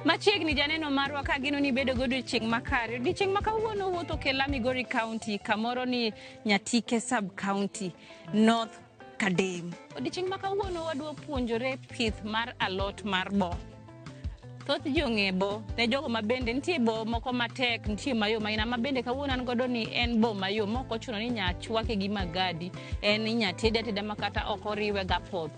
Machiegni janeno marwa ka geno ni bedo gi odiochieng' makare. Odiochieng' ma kawuono wuoth okela Migori County, kamoro ni Nyatike Sub County, North Kadem. Odiochieng' ma kawuono wadwa puonjore pith mar alot mar bo. Thoth ji ong'e bo, ne jogo ma bende nitie bo moko matek, nitie mayom aina ma bende kawuono an godo ni en bo mayom ma ok ochuno ni inya chwake gi magadi, en inya tede ateda ma kata ok oriwe gapoth.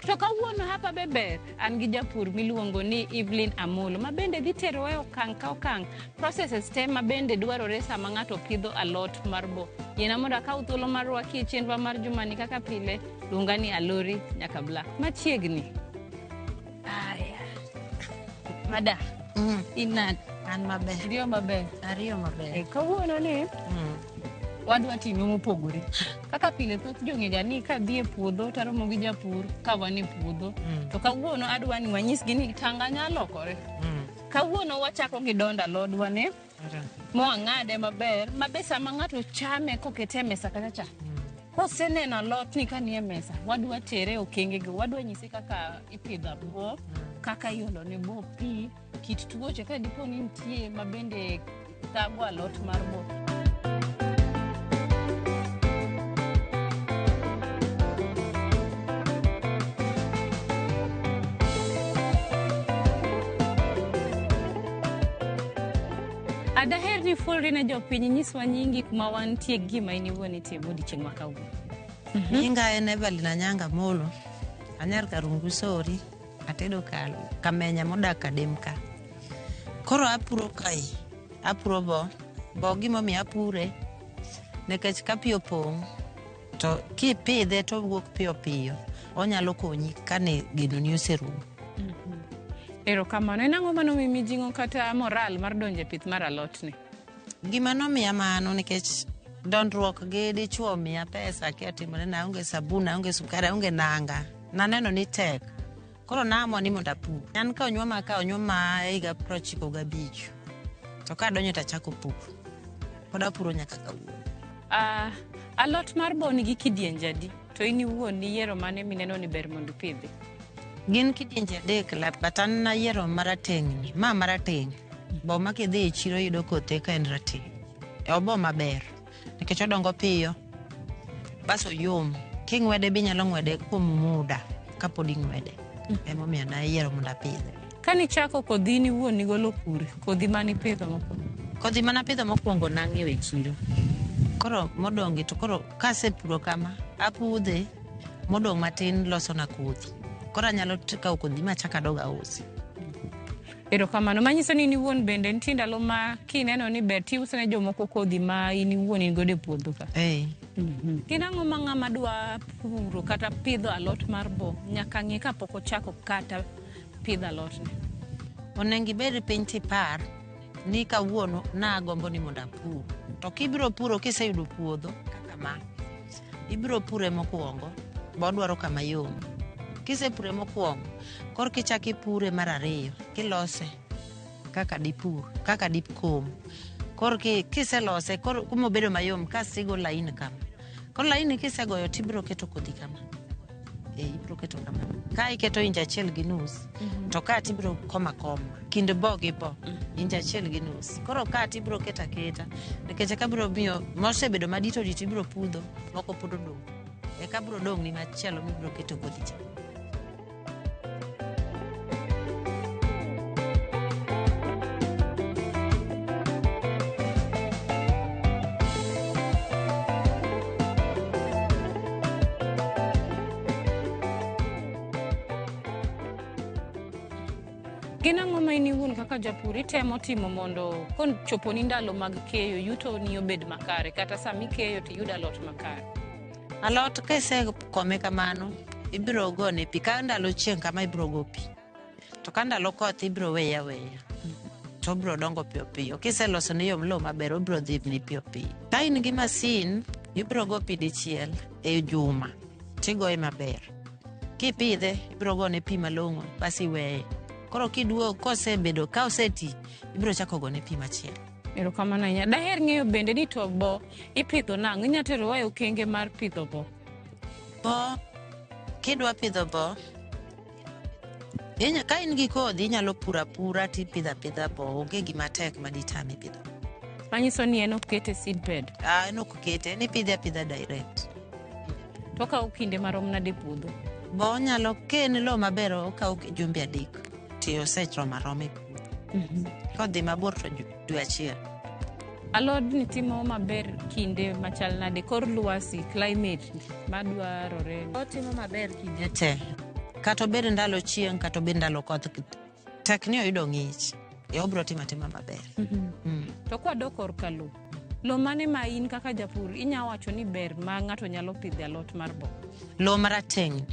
To kawuono hapa be ber, an gi japur miluongo ni Evelyn Amolo ma bende dhi terowa e okang' ka okang' processes te ma bende dwarore sama ng'ato pidho alot mar bo. Yiena mondo akaw thuolo mar rwaki e chenrowa mar jumani kaka pile, luonga ni Alori Nyakabla. Machiegni. Aya. Mada. Inad. An maber. Riyo maber. Ariyo maber. E, kawuono ni wadwa time mopogore. Kaka pile thoth jong'ega ni kadhi e puodho taromo gi japur ka wan e puodho. To kawuono adwa ni wanyisgi ni tanga nyalokore. Kawuono wachako gi dondo alodwa ni mwang'ade maber mabe sama ng'ato chame kokete e mesa kacha cha. Koseneno alotni ka nie mesa, wadwa tere e okengego, wadwa nyise kaka ipidho bo, kaka iolo ne bo pi, kit tuoche ka dipo ni nitie ma bende thago alot mar bo. Adaher ni fuolri ne jopiny, inyiswa nyingi, kuma wantie, gima in iwuon itimo odiechieng' ma kawuono. Nyinga en Evelyn Anyanga Molo. Anyar Karungu Sori. Atedo kal Kamenya modak Kadem ka. Koro apuro kae. Apuro bo. Bo gimomiyo apure nikech ka pi opong' to kipidhe to owuok piyo piyo. Onyalo konyi kane genoni oserumo. Erokamano. En ang'o mane omiyi mijing'o kata moral mar donjo e pith mar alotni? Gima nomiya mano nikech dondruok gi dichuo omiya pesa akia timone naonge sabun, aonge sukari, aonge nanga. Naneno ni tek. Koro naamua ni mondo apur. An ka onyuoma ka onyuoma e higa 95. To kadonjo to achako pur. Pod apuro nyaka kawuono. Alot mar bo nigi kidienje adi? To in iwuon niyiero mane mineno ni ber mondo ipidhi? Gin kidienje adek but an nayiero marateng' ni. Ma marateng'. Bo ma kidhi e chiro yudo kothe ka en rateng'. Obo maber nikech odongo piyo bas oyom. King'wede be inyalo ng'wede kuom muda kapod ing'wede. Emomiyo nayiero mondo apidhe. Kanichako kodhi in iwuon nigolo kure? Kodhi mane ipidho mokwongo? Kodhi mane apidho mokwongo nang'iewo e chiro. Koro modong' gi to koro kasepuro kama, apudhe, modong' matin losona kodhi. Koro anyalo kawo kodhi machak adog ausi. Erokamano. Manyiso ni in iwuon bende nitie ndalo ma kineno ni ber tiuso ne jomoko kodhi ma in iwuon in godo e puodho ka. Ee. Gin ang'o ma ng'ama dwa puro kata pidho alot mar bo nyaka ng'e kapok ochako kata pidho alotni? Onego ibed piny tipar ni kawuono nagombo ni mondo apur. To kibiro puro kiseyudo puodho kaka ma, ibiro pure mokwongo, bo odwaro kama yom. Kisepure mokwongo, koro kichako ipure mar ariyo, kilose kaka dipur, kaka dikom. Koro kiselose, koro kumobedo mayom, kasto igo lain kama. Koro lain kisegoyo tibiro keto kodhi kama. Ibiro keto kama. Ka iketo inch achiel gi nus, to ka tibiro koma koma, kind bo gi bo, inch achiel gi nus. Koro ka tibiro keto aketa, nikech eka biro miyo, mosebedo madito dito ibiro pudho, moko pod odong'. Eka biro dong' ni machielo mibiro keto kodhi cha. Gin ang'o ma in iwuon kaka japur itemo timo mondo kochoponi ndalo mag keyo yuto ni obed makare kata sama ikeyo to iyud alot makare? Alot kisekome kamano, ibiro gone pi. Ka ndalo chieng' kama ibiro go pi. To ka ndalo koth ibiro weye aweya. To obiro dongo piyo piyo. Kiseloso ne yom lowo maber, obiro dhi ni piyo piyo. Ka in gi masin, ibiro go pi dichiel e juma tigoye maber. Kipidhe, ibiro gone pi malong'o, bas iweye. Koro kiduogo, kosebedo, ka oseti, ibiro chako gone pi machielo. Erokamano ahinya. Daher ng'eyo bende ni to bo ipidho nang'o? Inya terowa e okenge mar pidho bo? Bo, kidwa pidho bo, Ka in gi kodhi inyalo puro apura tipidho apidha bo, onge gima tek maditami pidho. Manyiso ni en ok kete seedbed. Ah, en ok kete, en ipidhe apidha direct. To okawo kinde marom nade e puodho? Bo onyalo, ka en lowo maber okawo jumbe 3 to oseromo aroma e puodho. Kodhi mabor to dwe 1. Alodni timo maber kinde machal nade? Kor lwasi, climate madwarore. Otimo maber kinde te. Kata obed ndalo chieng', kata obed ndalo koth, tek ni oyudo ng'ich, obiro timo atima maber. To kwadok korka lowo, lowo mane ma in kaka japur inya wacho ni ber ma ng'ato nyalo pidhe alot mar bo? Lowo marateng'.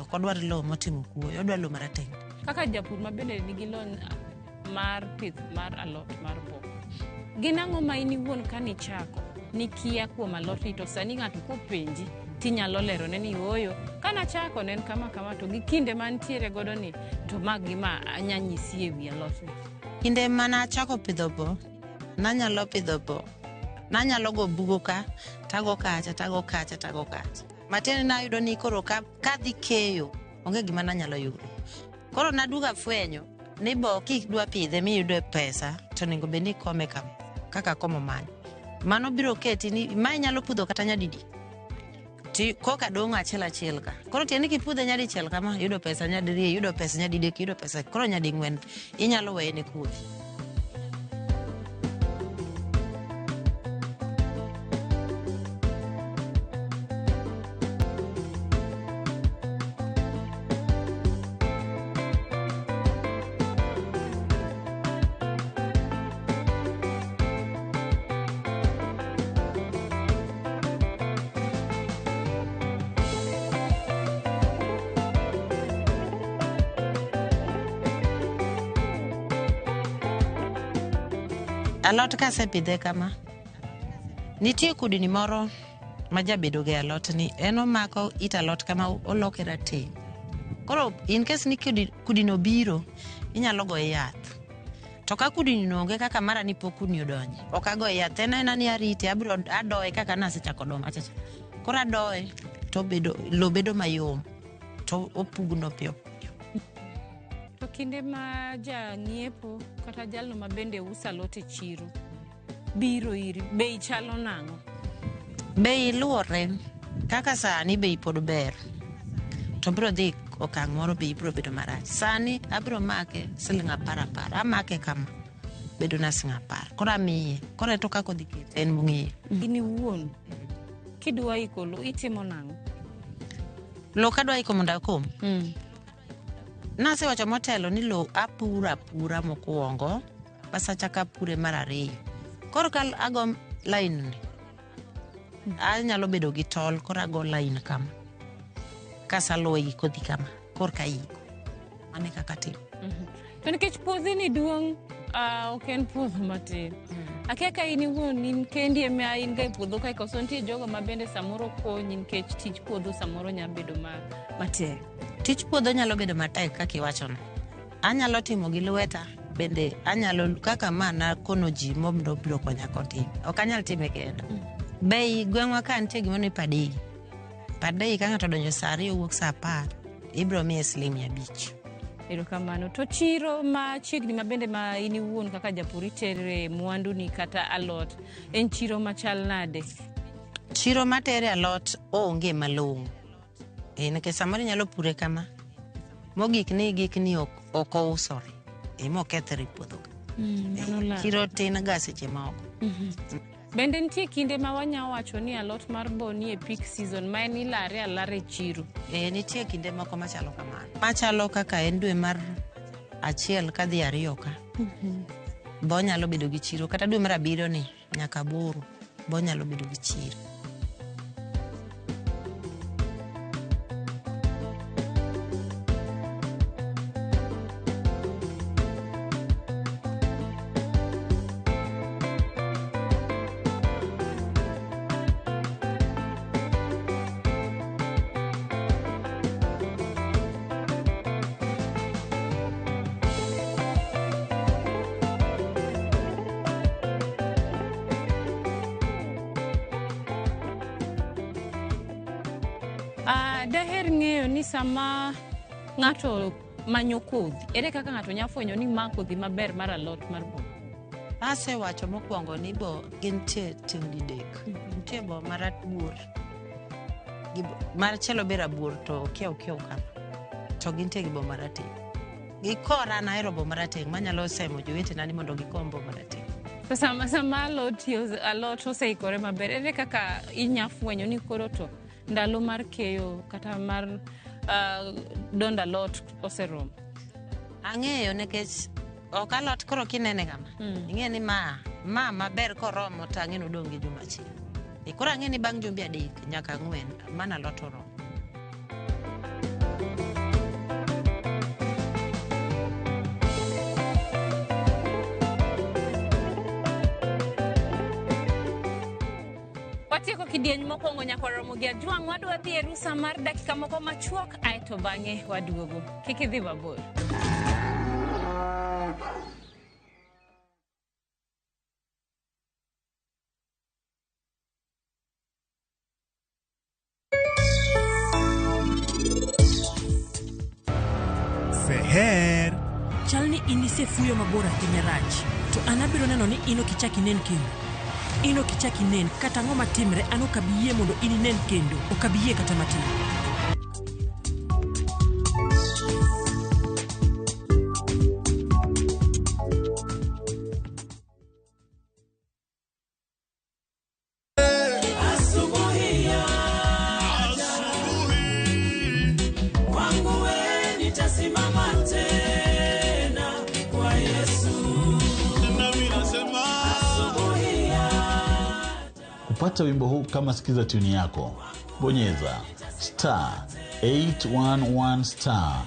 Ok odwar lowo motimo kuoyo, odwaro lowo marateng'. Kaka japur ma bende nigi lony mar pith mar alot mar bo, gin ang'o ma in iwuon kanichako nikia kuom alotni to sani ng'ato kopenji tinyalo lerone ni ooyo kanachako ne en kama kama to gi kinde mantiere godo ni to ma gima anya nyisi e wi alotni? Kinde mana achako pidho bo, nanyalo pidho bo, nanyalo go bugo ka, tago kacha, tago kacha, tago kacha. Matiende nayudo ni koro kadhi keyo, onge gima nanyalo yudo. Koro naduogo afwenyo ni bo kidwa pidhe miyudo pesa, to onego bed ni ikome kama, kaka komo mane. Mano biro keti ni ma inyalo pudho kata nyadidi. Ti koka dong' achiel achiel ka. Koro tiende ni kipudhe nyadichiel kama, yudo pesa nyadiriyo, yudo pesa nyadidek, yudo pesa koro nyading'wen, inyalo weye ne kodhi. Alot kasepidhe kama, nitie kudni moro ma jabedo ga e alot ni, en omako it alot kama oloke rateng'. Koro in case ni kudni obiro, inyalo goye yath. To ka kudni no onge kaka mara ni pok kudni odonje, ok agoye yath, en aena ni arite, abiro adoye kaka nasechako doyo machacha. Koro adoye to lowo bedo mayom, to opugno piyo piyo. To kinde ma jang'iepo kata jalno ma bende uso alot e chiro biro iri, bei chalo nang'o? Bei luwore, kaka sani bei pod ber, to biro dhi okang' moro bei biro bedo marach. Sani abiro make siling 10 10, amake kama, bedo na siling 10. Koro amiye, koro to kaka odhi kete en mong'eyo. In iwuon, kidwa iko lowo, itimo nang'o? Lowo kadwa iko mondo akom? Nasewacho motelo ni lowo apuro apura mokwongo, bas achako apure mar ariyo. Koro ka ago line ni, anyalo bedo gi tol, koro ago line kama. Kasaluwe gi kodhi kama, korka aiko. Mano e kaka atimo. To nikech puothi ni duong', ok en puodho matin. Akia ka in iwuon in kendi ema in ga e puodho kae koso nitie jogo ma bende samoro konyi nikech tij puodho samoro nyalo bedo matek. Tij puodho nyalo bedo matek kaka iwachono. Anyalo timo gi lweta, bende anyalo kaka ma nakono ji mondo obiro konya kotimo. Ok anyal time kenda. Bei gweng'wa ka nitie gimoro ni padei. Padei ka ng'ato odonjo saa 2 owuok saa 10, ibiro miye siling 500. Erokamano. To chiro machiegni ma bende ma in iwuon kaka japur itere mwandu ni kata alot, en chiro machal nade? Chiro matere alot onge malong'o. Nikech samoro inyalo pure kama, mogik ni gikni ok ousore, mokethre e puodho ka. Chiro tin ga seche moko. Bende nitie kinde ma wanya wacho ni alot mar bo ni e peak season ma en ilare alara e chiro? Nitie kinde moko machalo kamano. Machalo kaka en dwe mar 1 kadhi 2 ka. Bo nyalo bedo gi chiro, kata dwe mar 7 ni nyaka 8, bo nyalo bedo gi chiro. Daher ng'eyo ni sama ng'ato manyo kodhi, ere kaka ng'ato nyalo fwenyo ni ma kodhi maber mar alot mar bo? Asewacho mokwongo ni bo gintie tieng' didek. Nitie bo marabuor, machielo be rabuor to kiew kiew kama. To gintie gi bo marateng'. Gikora an ahero bo marateng' manyalo semo jowetena ni mondo gikom bo marateng'. To sama alot oseikore maber, ere kaka inya fwenyo ni koro to ndalo mar keyo kata mar dondo alot oseromo? Ang'eyo nikech ok alot koro kinene kama. Ing'e ni ma maber koromo to ang'e ni odong' gi juma achiel. Koro ang'e ni bang' jumbe 3 nyaka 4 mana alot oromo. Watieko kidieny mokwongo nyaka waromo gi Ajwang'. Wadwa dhi e rusa mar dakika moko machuok aeto bang'e waduogo. Kik idhi mabor. Seher. Chal ni in isefuyo mabor ahinya rach, to an abiro neno ni in ok ichak inen kendo. In ok ichak inen kata ang'o matimre, an ok abi yie mondo in inen kendo, ok abi yie kata matin. Kupata wimbo huu kama sikiza tuni yako, bonyeza star 811 star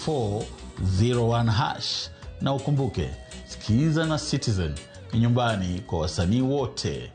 401 hash, na ukumbuke Sikiza na Citizen ni nyumbani kwa wasanii wote.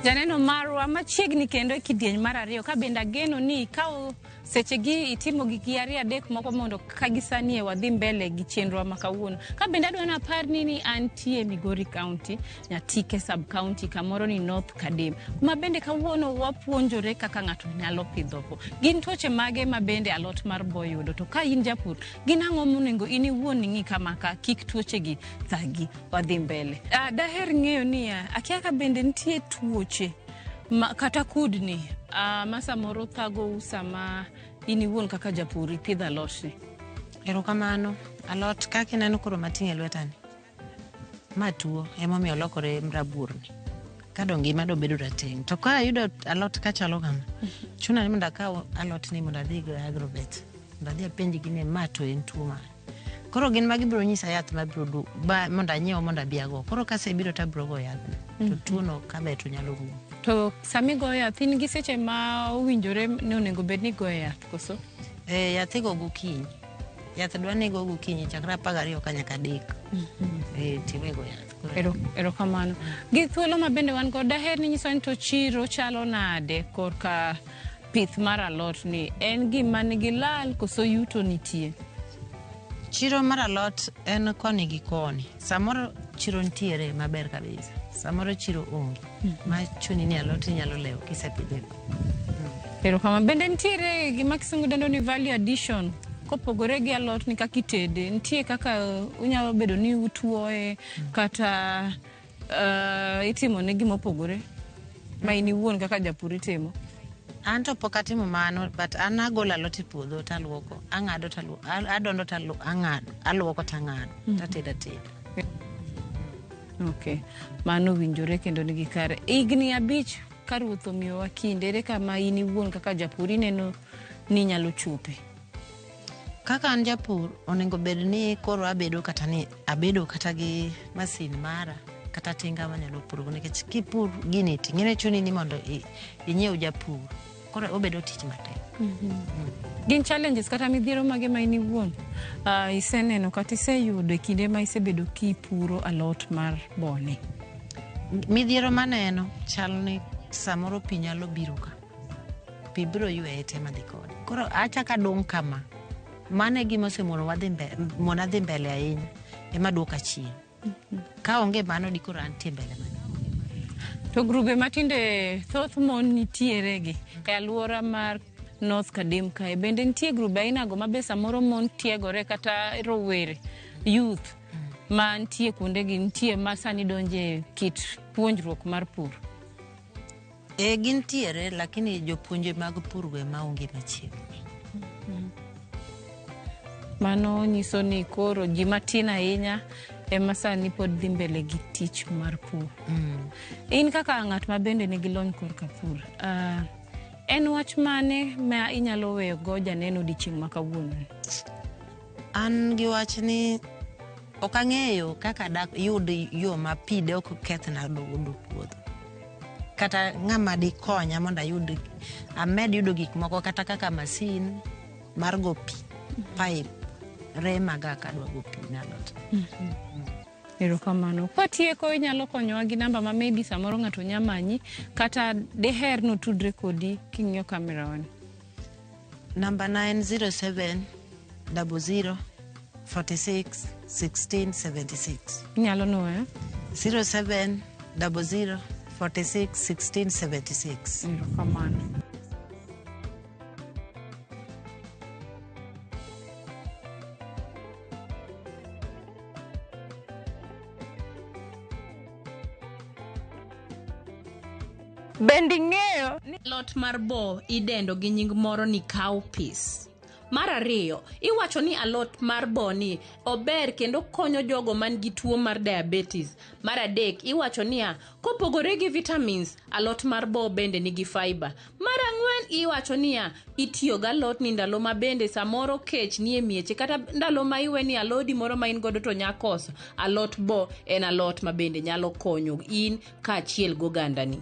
Janeno marwa machiegni kendo e kidieny mar ariyo, ka bende ageno ni ikawo sechegi itimo giki ariyo adek moko mondo ka gisani e wadhi mbele gi chenro ma kawuono. Ka bende adwa napar ni antie Migori County, Nyatike sub county, kamoro ni North Kadem, kuma bende kawuono wapuonjore kaka ng'ato nyalo pidho bo. Gin tuoche mage ma bende alot mar bo yudo, to ka in japur, gin ang'o monego in iwuon ing'i kama ka kik tuoche gi thagi. Wadhi mbele. Daher ng'eyo niya, akia ka bende nitie tuoche kata kudni ma samoro thagou sama in iwuon kaka japur ipidho alot ni? Erokamano. Alot kaka ineno koro mating'o e lwetani, ma tuo emomiyo olokore rabuorni. Ka do ngima do bedo rateng'. To ka ayudo alot kachalo kama, chuna ni mondo akaw alot ni mondo adhi go e agrovet, mondo adhi apenjgi ni ma to en tuo mane. Koro gin ma gibiro nyisa yath mabiro mondo anyiew mondo abi ago. Koro kasebiro to abiro go yath. To tuono kaber to nyalo rumo. To sama igoyo yath, in gi seche ma owinjore ni onego bed ni igoyo yath koso? Yath igo gokinyi. Yath dwa ni igo gokinyi chakre 12 ka nyaka 3. Tiwe go yath. Erokamano. Gi thuolo ma bende wan godo, daher ni nyiso ni to chiro chalo nade korka pith mar alot ni? En gima nigi lal koso yuto nitie? Chiro mar alot en koni gi koni. Samoro chiro nitiere maber kabisa, samoro chiro onge. Ma chuni ni alot inyalo lewo kisepidhe. Erokamano. Bende nitiere gima kisungu dendo ni value addition kopogore gi alot ni kaka itede, nitie kaka unyalo bedo ni utuoye kata itimo ne gima opogore ma in iwuon kaka japur itimo? An to pok atimo mano, but an agolo alot e puodho taluoko, ang'ado taluoko, adondo taluoko, ang'ado, aluoko tang'ado, tatedo ateda. Okay, mano winjore kendo nigi kare. Higni 5 ka ruoth omiyowa kinde, ere kama in iwuon kaka japur ineno ni nyalo chope? Kaka an japur, onego bed ni koro abedo kata ni abedo kata gi masin mara kata tinga manyalo purgo, nikech kipur gini ting'ene chuni ni mondo inyiew japur. Koro obedo tich matek. Gin challenges kata midhiero mage ma in iwuon iseneno kata iseyudo e kinde ma isebedo kipuro alot mar boni? Midhiero maneno chal ni samoro pi nyalo biro ka. Pi biro yweye te madhi kode. Koro achako adong' kama. Mano e gima osemono wadhi mbele, mona dhi mbele ahinya. Ema duoka chien. Ka onge mano dikoro antie mbele mana. To grube matinde thoth mon nitiere gi e alwora mar North Kadem kae bende nitie grube ainago ma be samoro mon tiegore kata rowere youth ma nitie kuondegi nitie ma sani donje kit puonjruok mar pur. E gintiere lakini jopuonje mag pur go ema onge machiegni. Mano nyiso ni koro ji matin ahinya ema sani pod dhi mbele gi tich mar pur. In kaka ng'at ma bende nigi lony korka pur, en wach mane ma inyalo weyo go janeno odiochieng' ma kawuono? An gi wach ni ok ang'eyo kaka dak yud yo ma pi de ok kethna godo puodho. Kata ng'ama dikonya mondo ayud amed yudo gik moko kata kaka masin mar go pi, pipe, remaga kadwa go pi ne alot. Erokamano. Kwatieko inyalo konyowa gi namba ma maybe samoro ng'ato nya manyi kata deher notudre kodi king'iyo kamera wani. Namba na en 07 00 46 16 76. Inyalo nuoyo? 07 00 46 16 76. Erokamano. Bende ing'eyo ni alot mar bo idendo gi nying moro ni cowpeas. Mar ariyo, iwacho ni alot mar bo ni ober kendo konyo jogo man gi tuo mar diabetes. Mar adek, iwacho niya, kopogore gi vitamins, alot mar bo bende nigi fiber. Mar ang'wen, iwacho niya, itiyo gi alot ni ndalo ma bende samoro kech nie mieche kata ndalo ma iwe ni alodi moro ma in godo to nya koso. Alot bo en alot ma bende nyalo konyo in kaachiel gi ogandani.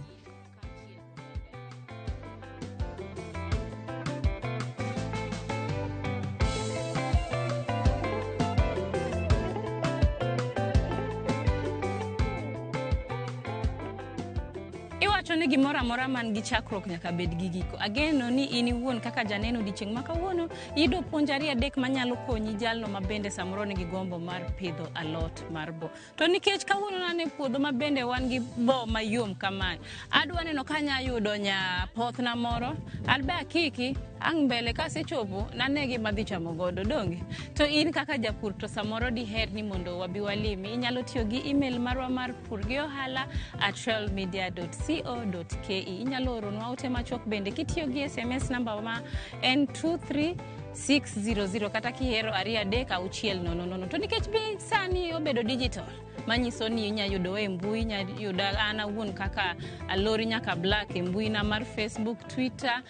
Iwacho ni gimoro amora man gi chakruok nyaka bed gi giko. Ageno ni in iwuon kaka janeno odiochieng' ma kawuono iyudo puonj ariyo adek manyalo konyi jalno ma bende samoro nigi gombo mar pidho alot mar bo. To nikech kawuono nane puodho ma bende wan gi bo mayom kamae, adwa neno ka anya yudo nyapothna moro, an be akiki, ang' mbele kasechopo nane gima adhi chamo godo, donge? To in kaka japur to samoro diher ni mondo wabi walimi, inyalo tiyo gi email marwa mar purgiohala@realmedia.co.ke. Inyalo oronwa ote machuok bende kitiyo gi SMS namba ma en 23600 kata kihero 2 3 6 0 0. To nikech be sani obedo digital, manyiso ni inya yudowa e mbui, inya yuda an awuon kaka Alori Nyaka Black e mbui na mar Facebook, Twitter,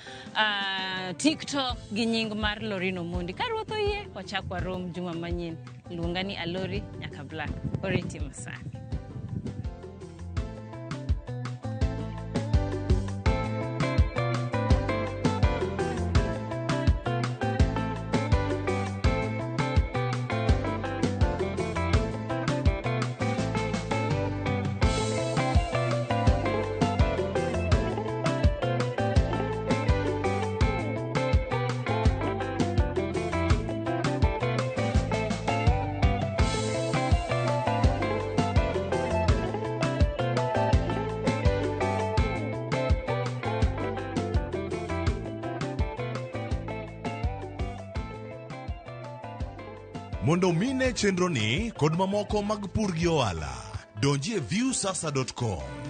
TikTok gi nying mar Lorino Mondi. Ka Ruoth oyie, wachak warom juma manyien. Luonga ni Alori Nyaka Black. Oriti masani. Mondo mine chenro ni kod mamoko mag pur gi ohala, donji e viusasa.com.